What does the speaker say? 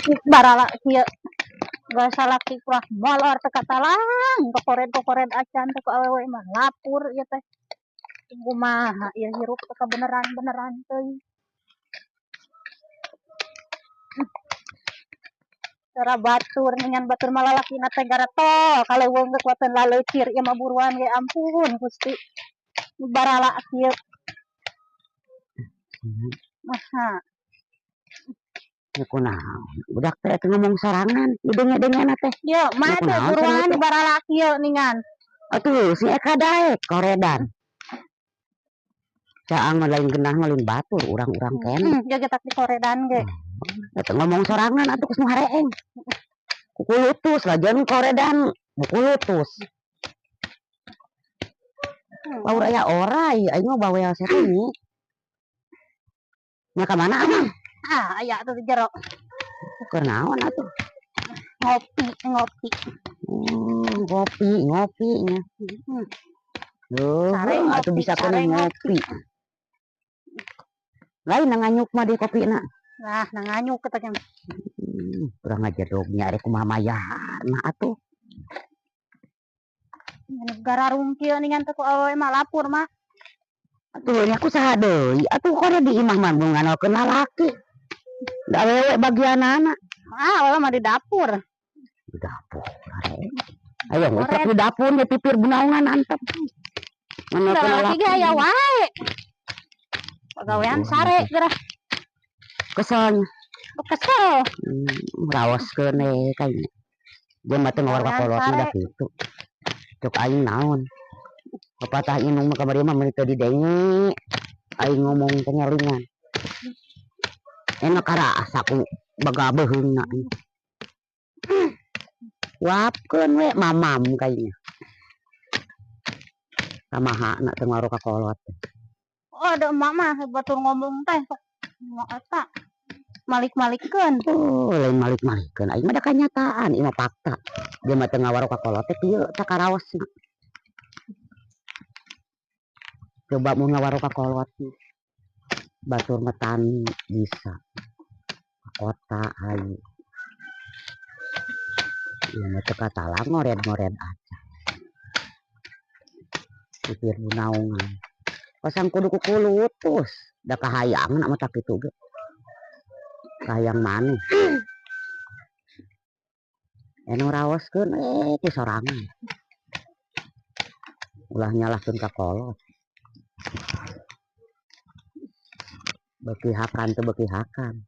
Barala kieu bahasa laki ulah molor teu katalang kokored-kokored acan teh ku awewe mah lapur ieu teh. Kumaha ieu hirup teh kabeneran-beneran teuing. Cara batur ningan batur mah lalakina teh garetol kaleuweung ge kuateun laleucir ieu mah buruan ge ampun Gusti. Barala kieu. Maha. Ya kunaon budak teh teu ngomong sorangan didenge-dengena teh. Ieu mah teh buruan barala kieu ningan. Atuh si Eka daek koredan. Caang mah lain genah mah lain batur urang-urang keneh. Heeh, getak di koredan ge. Eta ngomong sorangan atuh geus nu hareeng. Kukulutus lajan koredan kukulutus. Paur aya orai aing mah bawel saeutik. Nya ka mana amang? Ah, aya atuh di jero. Keur naon atuh? Ngopi, ngopi. Ngopi, ngopi nya. Duh, atuh bisa kena ngopi. Lain nganyuk mah di kopina. Nah, nganyuk kita kan. Kurang aja dognya arek kumaha mayarna atuh. Gararung kieu ningan teh ku awewe mah lapur mah. Atuh nya ku saha deui? Atuh kore di imah mah mun nganalkeun lalaki. Da awewe bagianana. Ah, awewe mah di dapur. Di dapur arek. Ayo ngucap di dapur ge pipir bunaungan antep. Nganalkeun lalaki ge aya wae. Pagawean sare gerah. Keselnya. Kesel. Raoskeun we kayaknya. Dia mah teu ngawar ka kolot mah da kitu. Cuk aing naon. Pepatah inung mah kamari mah meuni teu didenge. Aing ngomong teh ngelingan. Enak karasa ku bagabeheungna. Wapkeun we mamam kayaknya. Kamahana teu ngaruh ka kolot. Oh, ada emak mah batur ngomong teh sok eta malik-malikeun. Oh, lain malik-malikeun. Aing mah da kanyataan, ieu mah fakta. Dia mah teu ngawaruh ka kolot teh kieu tah karaosna. Coba mun ngawaruh ka kolot batur mah tani bisa. Ka kota hayu. Ieu mah teu katalang ngored-ngored aja. Pipir bunaungan. Pasang kudu kukulutus, da kahayangan mah tak kitu ge. Kahayang maneh. Anu raoskeun ti sorangan. Ulah nyalahkeun ka kolot. Beuki hakan teu beuki hakan.